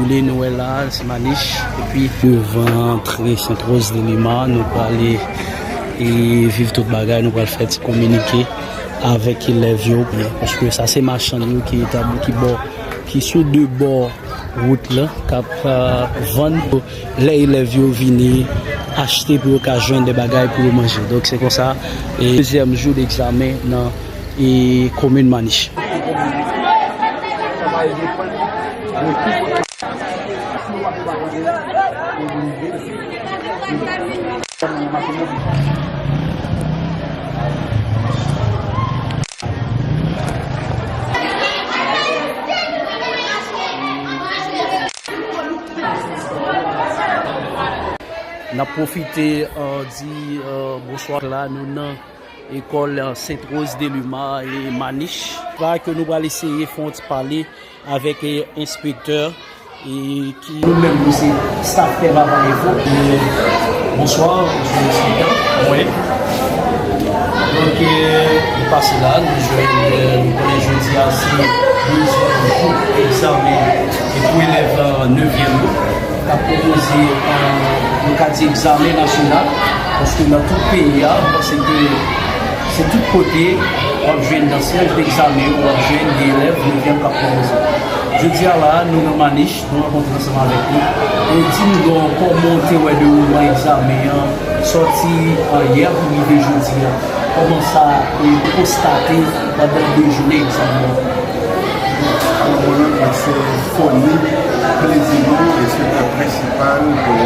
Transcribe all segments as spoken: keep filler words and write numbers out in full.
Kote nou wè la, se Manich. Epi devan antre Sent Woz de Lima, nou prale e viv tout bagay, nou pral fè ti kominike avèk elèv yo, paske sa se machann yo ki etabli, ki bò, ki sou de bò wout la, k ap, euh, vann. Lè elèv yo vini achte pou yo ka jwenn de bagay pou yo manje. Donk, se konsa, e dezyèm jou degzamen nan, e komin Manich. N ap pwofite, euh, di, euh, bonswa la, nou nan ekòl, euh, Sent Woz de Lima e Manich. La ke nou pral eseye fè yon ti pale avèk, eh, enspektè, e ki nou menm, nou se staff Pè Papa Enfo. E, bonswa, mesye enspektè. Wi. Donk, eh, nou pase la, nou jwenn, eh, nou konnen jodi a se dezyèm jou egzamen e pou elèv, eh, nevyèm yo. K ap pwopoze, eh, nou ka di egzamen nasyonal, paske nan tout peyi a, m panse ke se tout kote w ap jwenn nan syèj degzamen yo, w ap jwenn de elèv nevyèm k ap pwopoze. Jodi a la, nou nan Manich, nou rankontre ansanm avèk nou. E di nou non, kòman w te wè dewoulman egzamen an, sòti, eh, yè pou rive jodi a? Kòman sa, eh, ou konstate pandan de jounen egzamen an? Mwen, mwen se Fony Plezimon, enspektè prensipal pou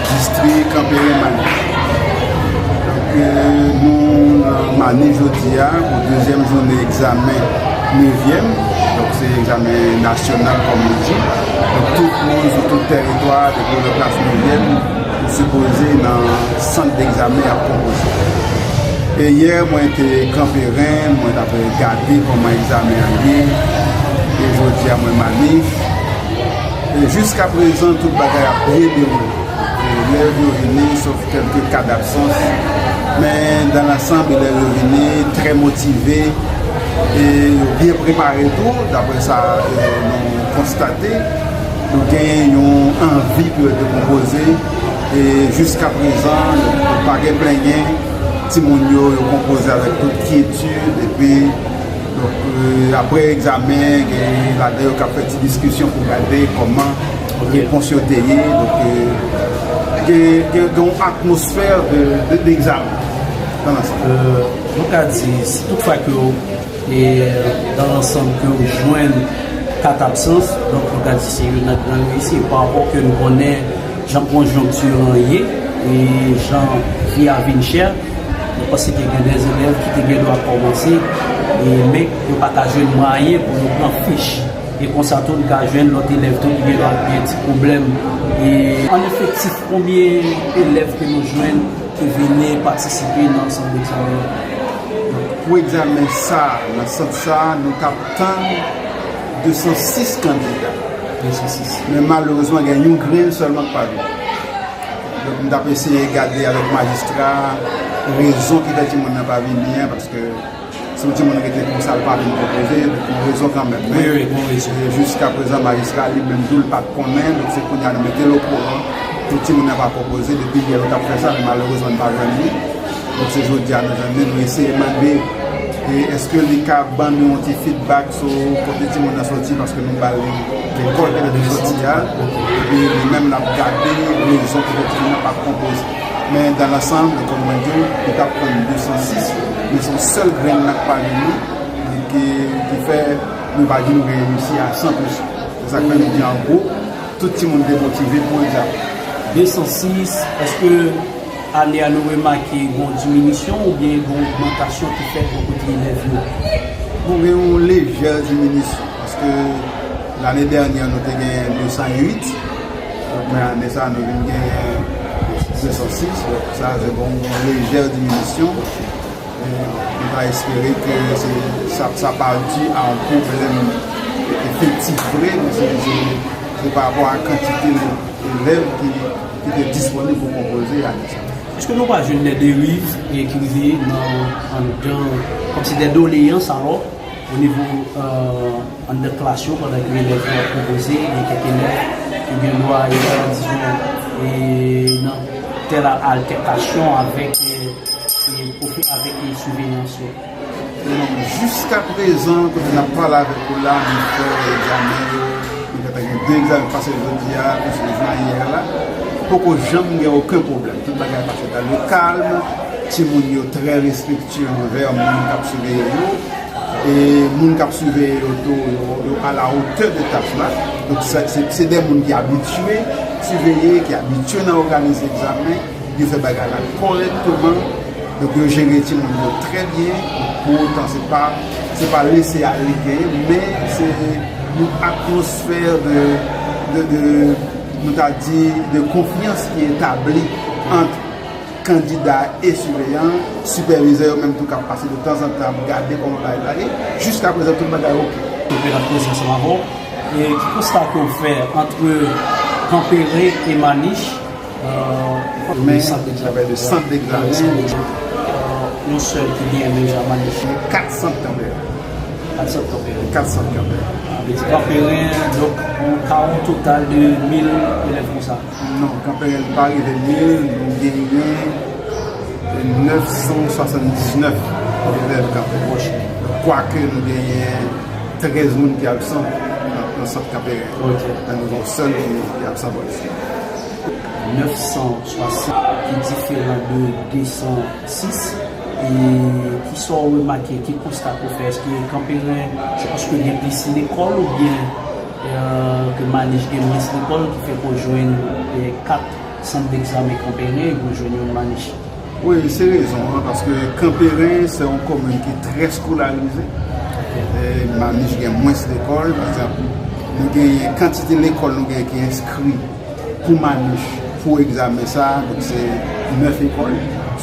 distri Kanperen Manich. Donk, eh, nou nan Manich jodi a pou dezyèm jounen egzamen nevyèm. Donk, se egzamen nasyonal, kòm nou di. Donk, tout moun sou tout tèritwa, depi w nan klas nevyèm, ou sipoze nan sant degzamen y ap konpoze. E yè, mwen te Kanperen, mwen t ap gade kòman egzamen an ye. E jodi a, mwen Manich. E jiskaprezan, tout bagay ap byen dewoule. Elèv yo vini, sof kèlke ka dabsans. Men, dan lansanb, elèv yo vini trè motive. E yo byen prepare tou, daprè sa, e, nou konstate. Nou gen yon anvi pou yo te konpoze. E jiskaprezan, pa gen plenyen. Timoun yo, yo konpoze avèk tout kyetid. Epi, donk, e, apre egzamen, gen ladan yo k ap fè ti diskisyon pou gade kòman repons yo te ye. Donk, e, gen, gen, gen yon atmosfè de, de, degzamen nan lansanm. E, nou ka di, si toutfwa ke, e, dan lansanm ke w jwenn kat absans, donk, nou ka di se youn nan gran reyisi. Parapò ke nou konnen jan konjonkti an ye, e jan vi a vin chè, nou panse ke gen de elèv ki te gen dwa kòmanse, e, men yo pa ta jwenn mwayen pou yo pran fich. E konsa tou, nou ka jwenn lòt elèv tou ki gen dwa gen ti pwoblèm. E an efektif, konbyen elèv ke nou jwenn ki vini patisipe nan sant egzamen an? Pou egzamen sa a, nan sant sa a, nou t ap tann de san sis kandida. De san sis. Men malerezman, gen yon grenn sèlman k pa vini. Donk, m t ap eseye gade avèk majistra rezon ki fè timoun nan pa vini an, paske si yon timoun rete konsa, l pa vin konpoze, donk, yon rezon kanmenm. Wi, wi, gon rezon. E jiskaprezan, majistra li menm tou, l pa t konnen, donk, se kounye a nou mete l okouran. Tout timoun nan pa konpoze, depi yè nou t ap fè sa, men malerezman, nou pa jwenn li. Donk, se jodi a nou jwenn li, nou eseye mande, e èske li ka ban nou yon ti feedback sou kote timoun nan soti, paske nou ba l lekòl kote li soti a, epi li menm l ap gade rezon ki fè timoun nan pa konpoze. Men, dans l'ensemble, kòm mwen di w, nou t ap tann de san sis, men se yon sèl grenn nan k pa vini, ki, ki fè nou pa di nou reyisi a san pou san. Se sa k fè nou di, an gwo, tout timoun te motive pou egzamen. De san sis, èske ane a nou remake gon diminisyon oubyen gon ogmantasyon ki fèt bò kote elèv yo? Bon, gen yon lejè diminisyon, paske lane dènyè nou te gen de san uit, donk, men ane sa a nou vin gen de san sis, donk, sa se bon, yon lejè diminisyon. E nou ta espere ke se, sa, sa pa di a yon pwoblèm efektif vre, men se, se, se pa rapò a kantite elèv ki, ki te disponib pou konpoze ane sa. Èske nou pa jwenn de deriv, e, ki rive nan, anndan, kòmsi de doleyans, alò, O nivo, euh, anndan klas yo, pandan ke elèv yo ap konpoze, gen kèk elèv ki gen dwa, e, dizon, e, nan tèl altèkasyon avèk, e, e, pwofe-, avèk, e, siveyans yo. Jiskaprezan, kote n ap pale avèk ou la, nou fè egzamen yo, nou gentan gen de egzamen k pase jodi a, konsilyezman yè la, poko janm gen okenn pwoblèm. Tout bagay pase dans le calme, timoun yo trè respektye anvè moun k ap siveye yo, e moun k ap siveye yo tou, yo, yo à la hauteur de tâche la. Donk, se, se, se de moun ki abitye siveye, ki abitye nan òganize egzamen. Yo fè bagay la kòrèkteman. Donk, yo jere timoun yo trè byen. Pou otan, se pa, se pa lese ale genyen, men se yon atmosfè de, de, de, nou ta di, de konfyans ki etabli ant kandida e siveyan. Sipèvizè yo menm tou k ap pase de tanzantan ap gade kòman bagay la ye. Jiskaprezan, tout bagay oke. Yo pral koze ansanm avè w. E ki konsta ke w fè ant Kanperen e Manich? Men, sa fè de sant degzamen. Yon sèl ki genyen menm jan Manich. Kat sant Kanperen. Kat sant Kanperen. Kat sant Kanperen. Sa vle di Kanperen, donk, yon kawo total de mil elèv konsa. Non, Kanperen pa rive mil, nou genyen nèf san swasanndiznèf elèv Kanperen. Kwake nou genyen trèz moun ki absan nan, nan sant Kanperen. Ok. Men nou gen yon sèl ki, ki absan bò isit. Nèf san swasant, ki diferan de de san sis. E kisa w remake, ki konsta ke w fè? Èske Kanperen, se paske gen plis lekòl oubyen, e, ke Manich gen mwens lekòl ki fè ke w jwenn, e, kat sant degzamen Kanperen epi w jwenn youn Manich? Wi, se rezon an, paske Kanperen se yon komin ki trè eskolarize. E Manich gen mwens lekòl, pa egzanp, nou genyen kantite lekòl nou genyen ki enskri pou Manich, pou egzamen sa a, donk se nèf ekòl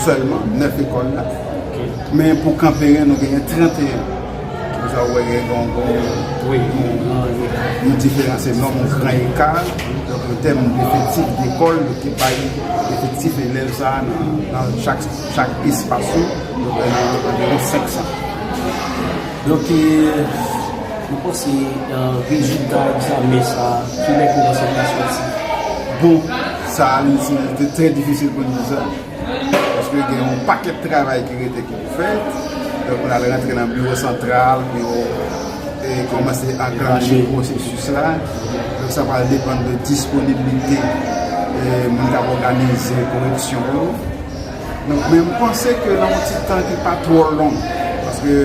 sèlman, nèf ekòl la. Men pou Kanperen, nou genyen trannteyen. Konsa, ou wè, gen yon, yon, yon diferans enòm, yon gran eka. Donk, an tèm defektif dekòl, nou te bay efektif elèv sa a nan, nan chak, chak espas yo, nou gen anviwon senk san. Donk, e, nou panse, e, rezilta egzamen sa a, kilè ke w panse l ta sòti? Bon, sa a, li, se, se trè difisil pou n di sa. Paske gen yon pakèt travay ki rete ki pou fèt. Donk, n al rantre nan biwo santral pou yo, e, kòmanse anklanche pwosesis la. Donk, sa pral depann de disponiblite, e, moun k ap òganize koreksyon yo. Donk, men m panse ke nan yon ti tan ki pa twò long, paske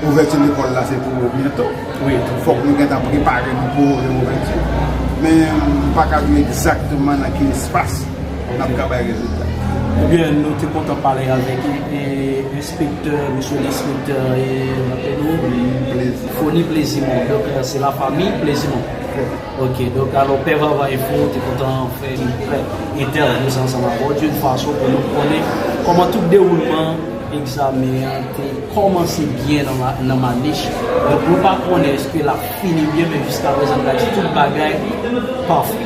ouvèti lekòl la se pou byento. Wi. Fòk nou gentan prepare nou pou le ouvèti. Men m pa ka di w egzakteman nan ki espas n ap ka bay rezilta. Ebyen, nou te kontan pale avèk, e, e, enspektè, mesye lenspektè, e, Foni Plezimon. Foni Plezimon. Donk, e, se lafanmi Plezimon. Ok, donk, alò, Pè Vava Enfo te kontan fè yon entèvyou sa ansanm avè w, yon fason pou nou konnen kòman tout dewoulman egzamen an te kòmanse byen nan, nan Manich. Donk, nou pa konnen èske l ap fini byen, men jiskaprezan, nou ka di tout bagay pafè.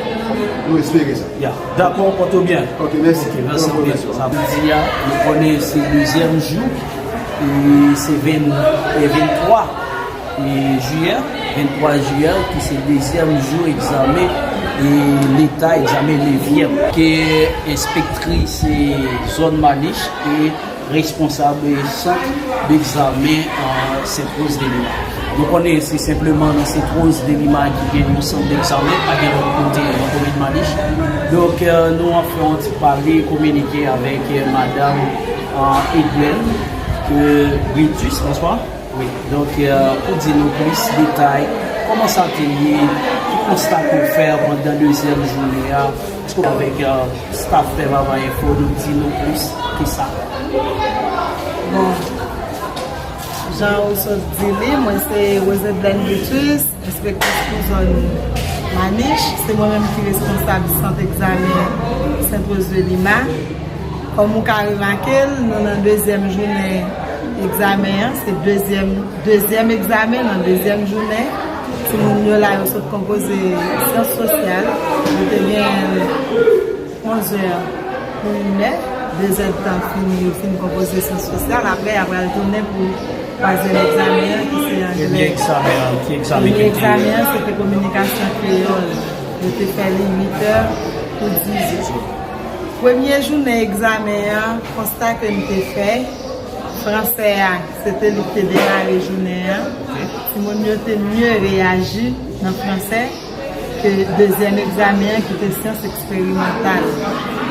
Nou espere sa. Ya. Dakò, pòte w byen. Ok, mèsi. Ok, mèsi anpil. Sa vle di a, nou konnen se dezyèm jou, e se ven, e venntwa e jiyè, venntwa jiyè, ki se dezyèm jou egzamen, e, leta, egzamen nevyèm, ke enspektris, e, zòn Manich e responsab, e, sant degzamen, e, Sent Woz de Lima. Nou konnen se senpleman nan Sent Woz de Lima ki gen yon sant degzamen, pa gen lòt kote nan komin Manich. Donk, e, nou ap fè yon ti pale, kominike avèk, e, madanm, e, Edlène, e, Britus, bonswa. Wi, donk, e, pou di nou plis detay, kòman sa te ye, ki konsta ke w fè pandan dezyèm jounen an, èske w avèk, e, staf Pè Vava Enfo, nou di nou plis ke sa? Bon, jan ou sot di li, mwen se Rosedlaine Brutus, enspektris pou zòn Manich. Se mwen menm ki responsab sant egzamen Sent Woz de Lima. Kòm ou ka remake l, nou nan dezyèm jounen egzamen an. Se dezyèm, dezyèm egzamen nan dezyèm jounen. Timoun yo la, yo sot konpoze syans sosyal. Yo te gen onzè pou inè, dezèdtan fini, yo fin konpoze syans sosyal. Apre, y ap pral tounen pou Twazyèm egzamen an ki se anglè. Premye egzamen an, ki egzamen ki te ye? Premye egzamen an se te kominikasyon kreyòl. Yo te fè li uit è pou diz è. Premye jounen egzamen an, konsta ke m te fè, fransè a, se te li ki te demare jounen an. Timoun yo te mye reyaji nan fransè ke dezyèm egzamen an ki te syans eksperimantal.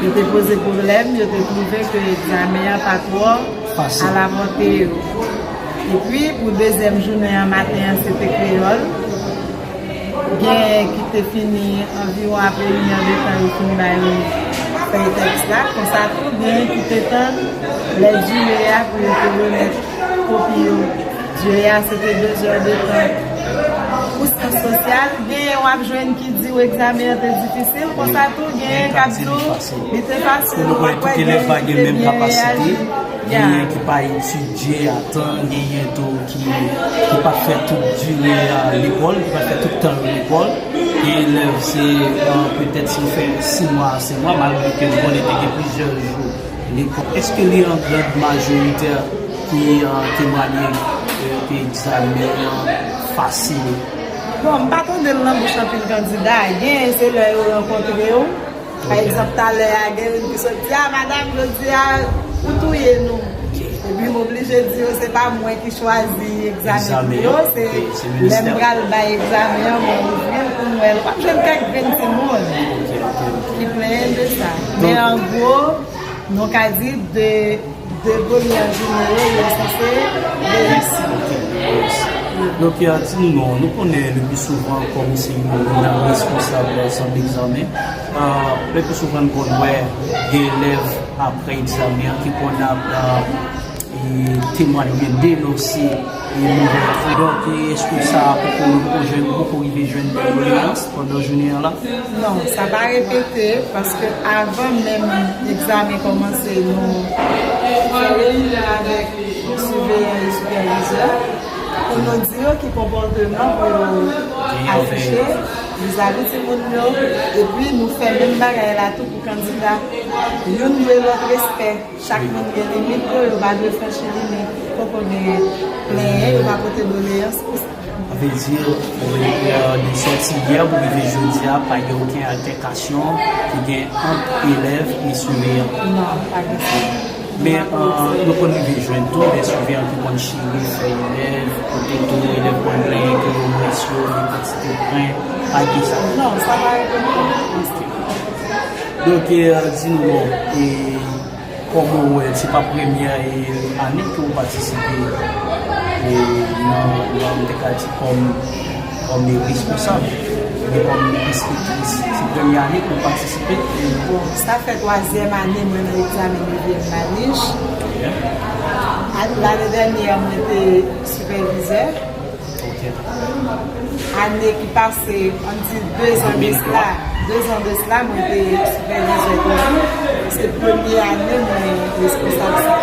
Yo te poze pwoblèm, yo te twouve ke egzamen an pa twò alapòte yo. Epi, pou dezyèm jounen an, maten an, se te kreyòl. Genyen ki te fini anviwon apre inèdetan, yo fin ba yo fèy tèks la. Konsa tou, genyen ki te tann lè dire a pou yo te remèt kopi yo. Dire a, se te de zè de tan. Pou syans sosyal, genyen w ap jwenn ki di w egzamen an te difisil, konsa tou, genyen k ap di w li te fasil. Ou ap wè genyen ki te byen reyaji. Genyen ki pa etidye a tan, genyen tou ki, ki pa fè tout dire a lekòl, ki pa fè tout tan yo lekòl. Gen elèv, se, euh, petèt si yo fè sis mwa a sèt mwa, malgre ke bon, te gen plizyè jou lekòl. Èske li an grand majorite ki, euh, temwaye, euh, ke egzamen an fasil? Bon, m pa tande l nan bouch anpil kandida. Genyen se lè yo rankontre w. Pa egzanp, talè a, gen youn ki sot di, "A, madanm, jodi a, ou touye nou." Epi m oblije di yo, se pa mwen ki chwazi egzamen pou yo, se lè m pral bay egzamen an, mwen ouvri l pou m wè l. W ap jwenn kèk grenn timoun ki plenyen de sa. Men an gwo, nou ka di de, de premye jounen yo, yo sanse reyisi. Donk, euh, di nou non, nou konnen le pli souvan, kòm se youn nan responsab sant egzamen, euh, le pli souvan n konn wè gen elèv apre egzamen an ki konn ap, euh, e temwaye oubyen denonse e nouvèl. Donk, e èske sa poko, poko jwenn, poko rive jwenn de doleyans pandan jounen an la? Non, sa pa repete, paske avan menm egzamen kòmanse, nou fè reyinyon avèk siveyan e sipèvizè pou nou di yo ki konpòteman pou yo afiche vizavi timoun yo, epi nou fè menm bagay la tou pou kandida. Youn dwe lòt respè. Chak moun gen limit yo, yo pa dwe franchi limit. Poko gen plenyen, yo pa pote doleyans pou sa. Sa vle di, euh, de sòti yè pou rive jodi a, pa gen okenn altèkasyon ki gen ant elèv e siveyan? Non, pa gen sa. Men, euh, nou konn rive jwenn tou de siveyan ki konn chire fèy elèv, pote tou elèv konn plenyen ke yo mwens yo, gen kantite pwen, pa gen sa? Non, sa pa rive nou. Donk, euh, di nou, bon, e kòman w wè, se pa premyè, e, ane ke w patisipe, e, nan, nan, m te ka di kòm, kòm responsab, oubyen kòm enspektris? Se premyè ane ke w patisipe? Bon, sa fè twazyèm ane mwen nan egzamen dezyèm Manich. Lane dènyè, mwen te sipèvizè. Ok. Ane ki pase, ann di dezan de sila, dezan de sila, mwen te sipèvizè toujou. Se premye ane mwen responsab sa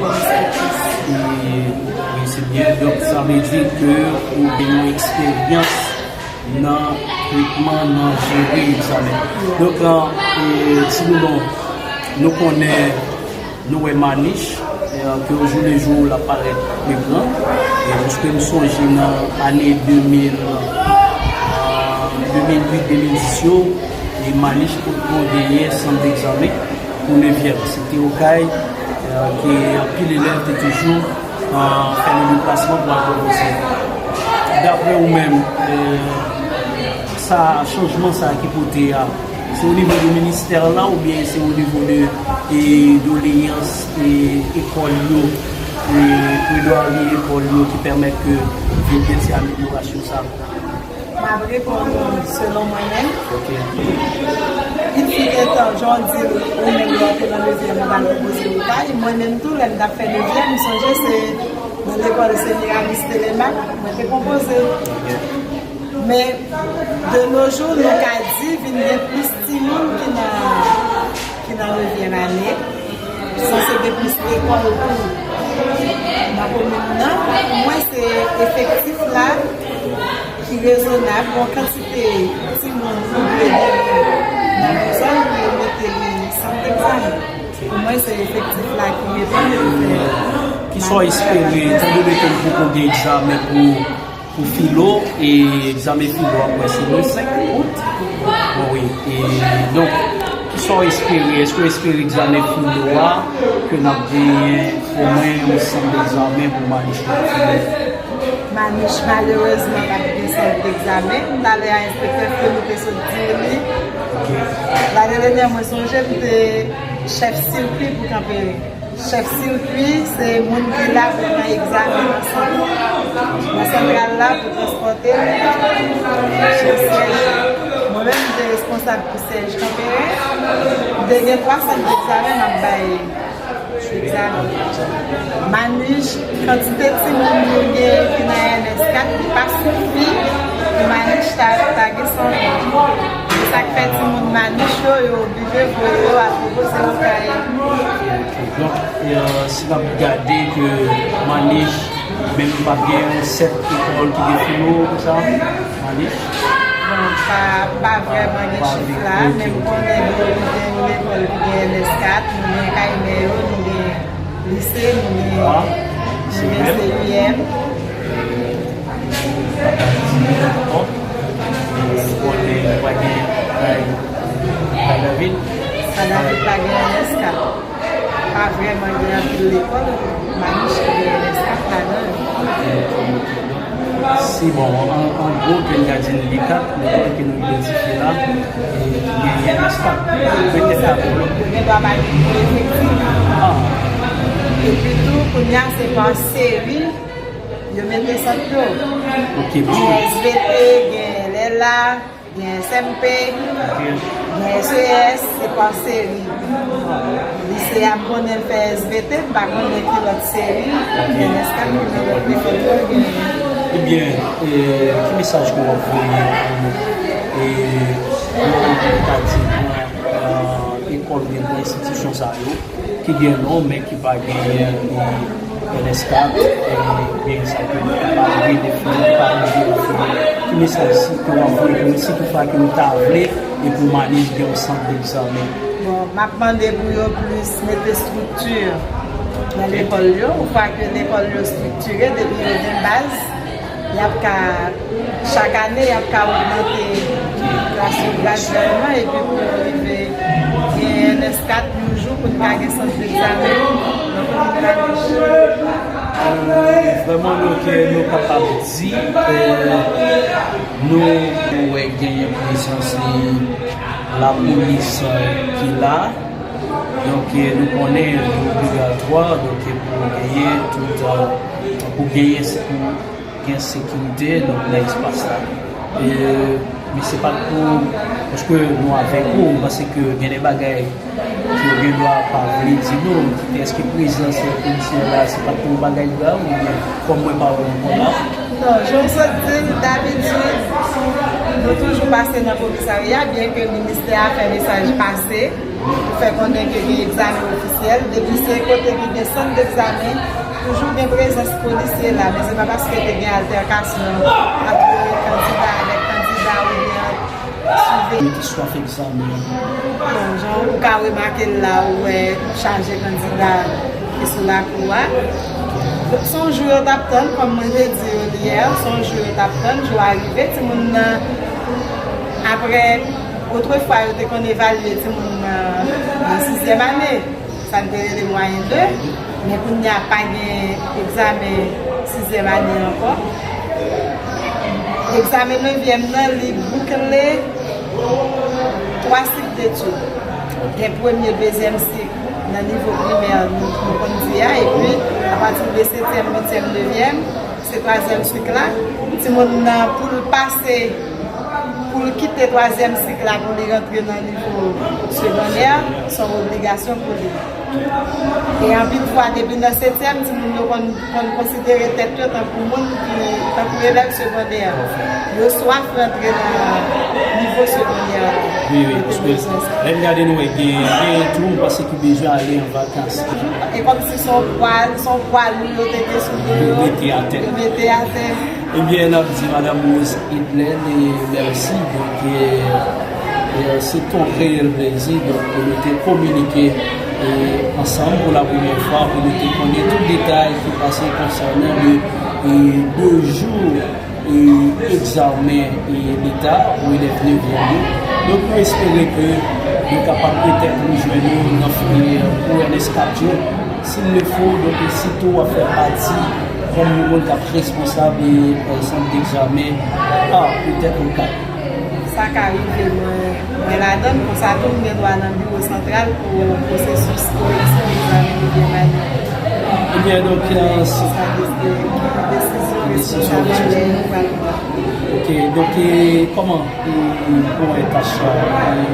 kòm enspektris. E, wi, se byen. Donk, sa vle di ke ou gen yon eksperyans nan tretman, nan jere egzamen. Donk, e, di nou non, nou konnen Nou wè Manich, e, ke ojoulejou l ap parèt pi gran. E paske m sonje nan ane de mil, e, de mil uit, de mil dis yo, e Manich potko genyen sant egzamen pou nevyèm. Se te Okay, e, ke anpil elèv te toujou, e, fè le deplasman pou al pran egzamen. Daprè ou menm, e, sa, chanjman sa ki pote a, se o nivo de ministè la oubyen se o nivo de, e, doleyans, e, ekòl yo, e, pledwari ekòl yo ki pèmèt ke vin gen ti amelyorasyon sa? M ap reponn ou selon mwen menm. Ok. Il fut un temps, jan w di l, ou menm lè w te nan nevyèm, ou t al konpoze Okay. Mwen menm tou, lè m t ap fè nevyèm, m sonje se nan lekòl Semiramis Telemaque mwen te konpoze. Ok. Men, de nos jours, nou ka di vin gen plis timoun ki nan, ki nan nevyèm ane. Sanse gen plis lekòl tou nan komin nan. Pou mwen, se efektif la ki rezonab. Bon, kantite timoun nou dwe genyen nan yon zòn pou yo mete li sant egzamen. Pou mwen, se efektif la ki reponn pou fè. Kisa w espere, etan done ke n poko gen egzamen pou, pou filo, e egzamen filo a, m kwè se le senk out? Bon, wi. E, donk, kisa w espere? Èske w espere egzamen filo a, ke n ap genyen omwen yon sant egzamen pou Manich nan filo? Manich, malerezman, p ap gen sant egzamen. Talè a, enspektè Frenou te sot di li. Lane dènyè, mwen sonje m te chèf sirkwi pou Kanperen. Chèf sirkwi, se moun ki la pou nan egzamen nan sant, nan santral la pou transpòte l sou syèj. Mwen menm, m te responsab pou syèj Kanperen. M te gen twa sant egzamen m ap bay egzamen. Manich, kantite timoun nou gen ki nan N S kat, li pa sifi pou Manich ta, ta gen sant. Se sa k fè timoun Manich yo, yo oblije voye yo al pwopoze Okay. Donk, e, si n ap gade ke Manich, menm pa gen yon sèt lekòl ki gen filo konsa, Manich? Bon, pa, pa vrèman gen chif la, men m konnen gen, gen yon lekòl ki gen N S kat, nou gen Kaymè yo, nou gen lise, nou gen, nou gen C I M. Bon, nou konnen nou pa gen kay, kay David. Kay David pa gen N S kat. Pa vrèman gen anpil lekòl, Manich gen N S kat ladan l. Se bon, an, an gwo, ke n ka di n gen kat lekòl ke nou idantifye la, e ki genyen N S kat. Petèt ka gen. Yo gen dwa pa gen pou efektif. Ah. Epi tou, kounye a, se pa seri, yo mete sant yo. Ok, bon. Gen S V T, gen L L A, gen S M P, gen S E S, se pa seri. Lise a, m konnen l fè S V T, m pa konnen ki lòt seri, gen N S kat, ki nan lòt lekòl yo, gen. Ebyen, e, ki mesaj ke w ap voye pou, e, nou ka di, pou, e, lekòl oubyen pou enstitisyon sa yo, ki gen non, men ki pa genyen, e, N S kat, e, oubyen sa ke nou kapab redefini, ki pa rive refini. Ki mesaj si ke w ap voye pou yo, si toutfwa ke nou ta vle, e pou Manich gen yon sant egzamen? Bon, m ap mande pou yo plis mete estrikti nan lekòl yo. Yon fwa ke lekòl yo estriktire, depi yo gen baz, y ap ka, chak ane, y ap ka ogmante klas yo gradyèlman, epi pou yo rive gen N S kat yon jou pou n ka gen sant egzamen nan komin Manich. Vrèman, nou, ke nou kapab di, e, nou, nou wè genyen prezans, e, lapolis, e, ki la. Donk, e, nou konnen li obligatwa, donk, e, pou genyen tout, e, pou genyen, pou gen sekirite, donk, nan espas la. E, men se pa t pou, paske nou avèk ou, m panse ke gen de bagay ke w gen dwa pa vle di nou, kiyès ki prezans polisye la, se pa t pou yon bagay grav, oubyen kòm mwen pa wè w ankò la? Non, jan w sot di l, dabitid, nou toujou pase nan komisarya, byen ke ministè a fè mesaj pase, pou fè konnen ke gen egzamen ofisyèl. Depi se kote ki gen sant egzamen, toujou gen prezans polisye la, men se pa paske te gen altèkasyon ant kandida avèk kandida oubyen ant sivil. Ki swaf egzamen an. Bon, jan ou ka remake l la, ou wè chaje kandida ki sou lakou a. Se yon jou yo t ap tann, kòm mwen te di yo yè, se yon jou yo t ap tann, jou a rive, timoun nan, apre, otrefwa, yo te konn evalye timoun nan, nan sizyèm ane, sa n te rele mwayen de, men kounye a pa gen egzamen sizyèm ane ankò. Egzamen nevyèm nan, li boukle twa sik detid. Gen premye, dezyèm sik nan nivo primè, nou, nou konn di a, epi apati de setyèm, uityèm, nevyèm, se twazyèm sik la. Timoun nan, pou l pase, pou l kite twazyèm sik la, pou li rantre nan nivo segondè, se yon obligasyon pou li. E anpil fwa, depi nan setyèm, timoun yo konn, konn konsidere tèt yo tankou moun ki, tankou elèv segondè. Yo swaf rantre nan nivo segondè la. Wi, wi, paske lè n gade, nou wè gen, gen tou, m panse ki bezwen ale an vakans. E kòmsi se yon pwa, se yon pwa lou yo te gen sou do yo, yo mete atè. Ebyen, n ap di Madam Rose Edlène, e, mèsi. Donk, e, e, se t yon reyèl plezi, donk, pou nou te kominike e, ansanm pou la premyè fwa pou nou te konnen tout detay ki pase konsènan de, e, de jou, e, egzamen, e, leta pou elèv nevyèm yo. Donk, nou espere ke nou kapab petèt rejwenn nou nan, e, pou N S kat yo, s'il le faut, donk, e, si tou w ap fè pati kòm yon moun k ap responsab, e, e, sant degzamen A, petèt ou kat. Sa ka rive, mwen, mwen ladann, konsa tou m gen dwa nan biwo santral pou pwosesis koreksyon egzamen ebyen manyèl. Ebyen, donk, e, se sa desizyon responsab lè nou pral pran. Ok, donk, e, kòman, e, pou wè tach la, e,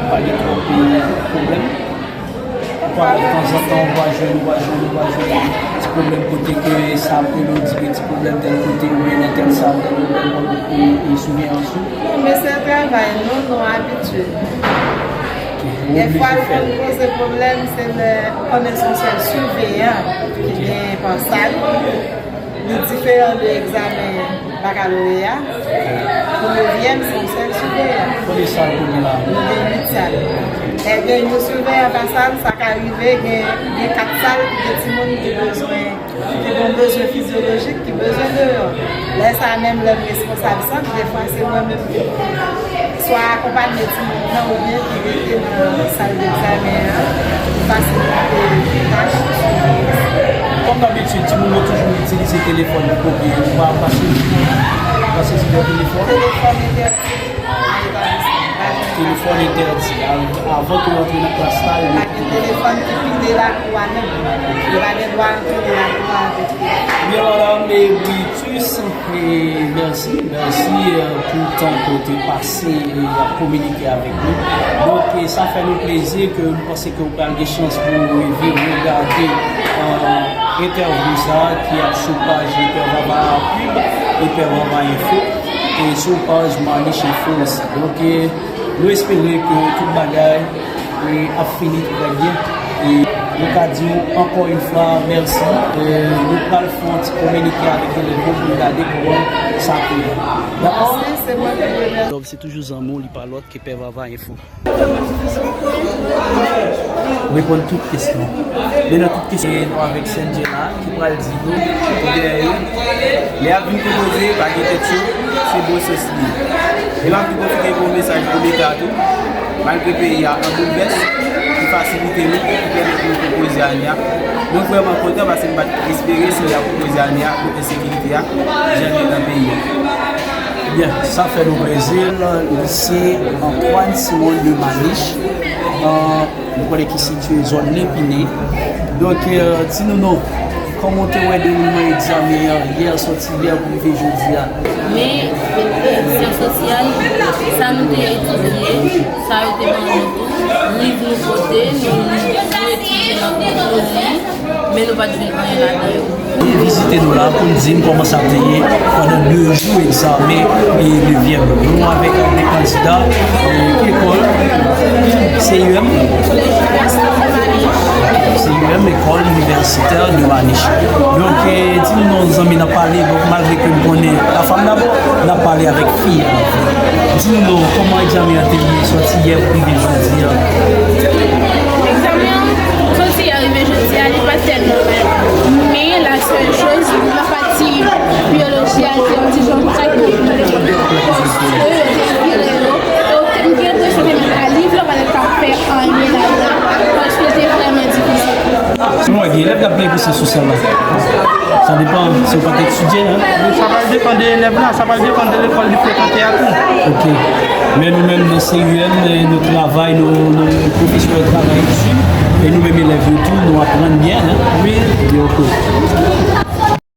pa gen twòp, e, pwoblèm? Tanzantan, ou va jwenn, ou va jwenn, ou va jwenn ti pwoblèm kote ke sa ap rele w di gen ti pwoblèm tèl kote oubyen nan tèl sal, tèl pwoblèm pou, pou, pou siveyans ou? Non, men se travay nou, nou abitye. Ok, ou oblije fè l. Dèfwa, l konn poze pwoblèm, se lè ou konnen se yon sèl siveyan ki genyen pa sal. Li diferan de egzamen bakaloreya. Pou nevyèm, se yon sèl siveyan. Konbyen sal pou gen la? Nou gen uit sal. Lè gen yon siveyan pa sal, sa ka rive gen, gen kat sal ki gen timoun ki bezwen, ki gen bezwen fizyolojik, ki bezwen deyò. Lè sa a menm, lè m responsab sant, defwa se mwen menm ki swa akonpanye timoun nan oubyen ki rete nan sal degzamen an, pou fasilite tach. Kòm dabitid, timoun yo toujou itilize telefòn pou kopye, ou pa pase, pase sou telefòn? Telefòn entèdi. Telefòn entèdi. Av-, avan ke w antre nan klas la, yo pa gen telefòn ki pile lakou a menm. Yo pa gen dwa antre nan lakou a avèk telefòn. Ebyen, madanm, e, Brutus, e, mèsi, mèsi, e, pou tan ke w te pase, e, ap kominike avèk nou. Donk, e, sa fè nou plezi ke nou panse ke w pral gen chans pou w rive regade, e, entèvyou sa a ki ap sou paj Lepè Vava Pib, Lepè Vava Enfo, e sou paj Manich Enfo osi. Donk, e, nou espere ke tout bagay, e, ap fini trè byen. E nou ka di w ankò yon fwa mèsi. E nou pral fè yon ti kominike avèk elèv yo pou n gade kòman sa ap ye. Dakò? Mèsi, se mwen ki remèsye. Love, se toujou zanmi w, li pa lòt ke Pè Vava Enfo. Reponn tout kesyon. Men nan tout kesyon, e nou avèk Sèn Djena ki pral di nou, dèyè yo, lè y ap vin konpoze, pa gen tèt cho, se bon sans li ye. E m ap vin pwofite pou yon mesaj pou Leta tou, malgre peyi a an boulvès, ki fasilite nou, ki pèmèt nou konpoze ane a. Mwen vrèman kontan paske m pa t espere si n ta konpoze ane a, pou ensekirite a, jan l ye nan peyi a. Byen, sa fè nou plezi. Lise Antoine Simon de Manich, an, nou konnen ki sitiye zòn Lepine. Donk, e, di nou non, kòman w te wè dewoulman egzamen an yè, sòti yè pou rive jodi a? Men, egzanp sosyal, sa nou te etidye, sa yo te ban nou tou, liv nou pote, nou li, nou etidye, nou li, men nou pa t jwenn anyen ladan yo. Vin vizite nou la pou n di n kòman sa te ye pandan de jou egzamen e nevyèm yo. Nou avèk de kandida, e, ki lekòl? C U M? C U M, École Universitaire de Manich. Donk, e, di nou non, zanmi, n ap pale, donk, malgre ke m konnen la fanm dabò, n ap pale avèk fi a. Di nou non, kòman egzamen an te ye, sòti yè pou rive jodi a? Egzamen an, sòti yè rive jodi a, li pa t tèlman mal. Men, la sèl choz, nan pati biyoloji a, te yon ti jan trè konplike. Paske yo te vire yo, e ou te, m gen enpresyon ke menm pa liv la, pa t ap fè anyen ladan, paske l te vrèman difisil. Bon, gen elèv k ap plenyen pou syans sosyal la. Sa depann si w pa t etidye, en. Sa pral depann de elèv la, sa pral depann de lekòl li frekante a tou. Ok. Men nou menm nan C U M, nou travay, nou, nou pwofesè yo travay di, e nou menm elèv yo tou, nou aprann byen, en. Wi. Ok.